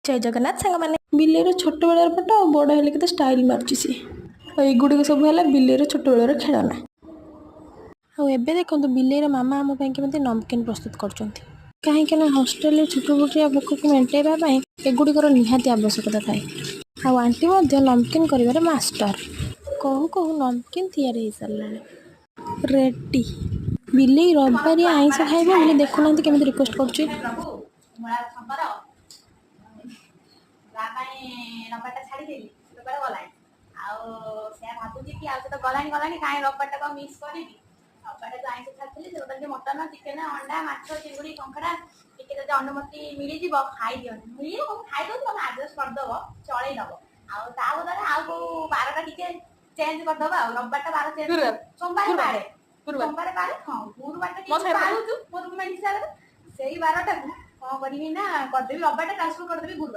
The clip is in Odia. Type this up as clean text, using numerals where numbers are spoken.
ଜୟ ଜଗନ୍ନାଥ ସାଙ୍ଗମାନେ। ବିଲେଇର ଛୋଟବେଳର ଫଟୋ ଆଉ ବଡ଼ ହେଲେ କେତେ ଷ୍ଟାଇଲ୍ ମାରୁଛି ସିଏ। ଆଉ ଏଗୁଡ଼ିକ ସବୁ ହେଲା ବିଲେଇର ଛୋଟବେଳର ଖେଳନା। ଆଉ ଏବେ ଦେଖନ୍ତୁ, ବିଲେଇର ମାମା ଆମ ପାଇଁ କେମିତି ନମକିନ୍ ପ୍ରସ୍ତୁତ କରୁଛନ୍ତି। କାହିଁକି ନା ହଷ୍ଟେଲରେ ଛୋଟପୋଟିଆ ଭୋକକୁ ମେଣ୍ଟାଇବା ପାଇଁ ଏଗୁଡ଼ିକର ନିହାତି ଆବଶ୍ୟକତା ଥାଏ। ଆଉ ଆଣ୍ଟି ମଧ୍ୟ ନମକିନ୍ କରିବାରେ ମାଷ୍ଟର। କହୁ କହୁ ନମକିନ୍ ତିଆରି ହେଇସାରିଲାଣି, ରେଡ଼ି। ବିଲେଇ ରବିବାରିଆ ଆଇଁଷ ଖାଇବ ବୋଲି ଦେଖୁନାହାନ୍ତି କେମିତି ରିକ୍ୱେଷ୍ଟ କରୁଛି। ପ୍ରଭୁ ମୂଳା ଶଙ୍କର, ତା ପାଇଁ ରବିବାରଟା ଛାଡ଼ିଦେଲି। ରବିବାର ଗଲାଣି, ଆଉ ସେୟା ଭାବୁଛି କି ଆଉ ସେ ତ ଗଲାଣି ଗଲାଣି, କାହିଁ ରବିବାରଟାକୁ ଆଉ ମିସ୍ କରିବି? ରବିବାରଟା ଯୋଉ ଆଇଁଷ ଛାଡ଼ିଥିଲି, ସେ ଟିକେ ମଟନ, ଚିକେନ, ଅଣ୍ଡା, ମାଛ, ଚିଙ୍ଗୁଡ଼ି, କଙ୍କଡ଼ା ଟିକେ ଯଦି ଅନୁମତି ମିଳିଯିବ, ଖାଇଦିଅନ୍ତି। ମିଳିବ, ମୁଁ ଖାଇଦଉଛି, ତମେ ଆଡଜଷ୍ଟ କରିଦବ, ଚଳେଇ ଦବ। ଆଉ ତା ବଦଳରେ ଆଉ କୋଉ ବାରଟା ଟିକେ ଚେଞ୍ଜ କରିଦବା। ଆଉ ରବିବାରଟା ବାର ଚେଞ୍ଜ, ସୋମବାର ବାରେ, ସୋମବାର ବାରେ, ହଁ, ଗୁରୁବାରଟା ଟିକେ ପାଳୁଛୁ ମୋ ରୁମମେଟ୍ ହିସାବରେ। ସେଇ ବାରଟାକୁ କଣ କରିବି ନା କରିଦେବି, ରବିବାରଟା ଟ୍ରାନ୍ସଫର କରିଦେବି ଗୁରୁବାର।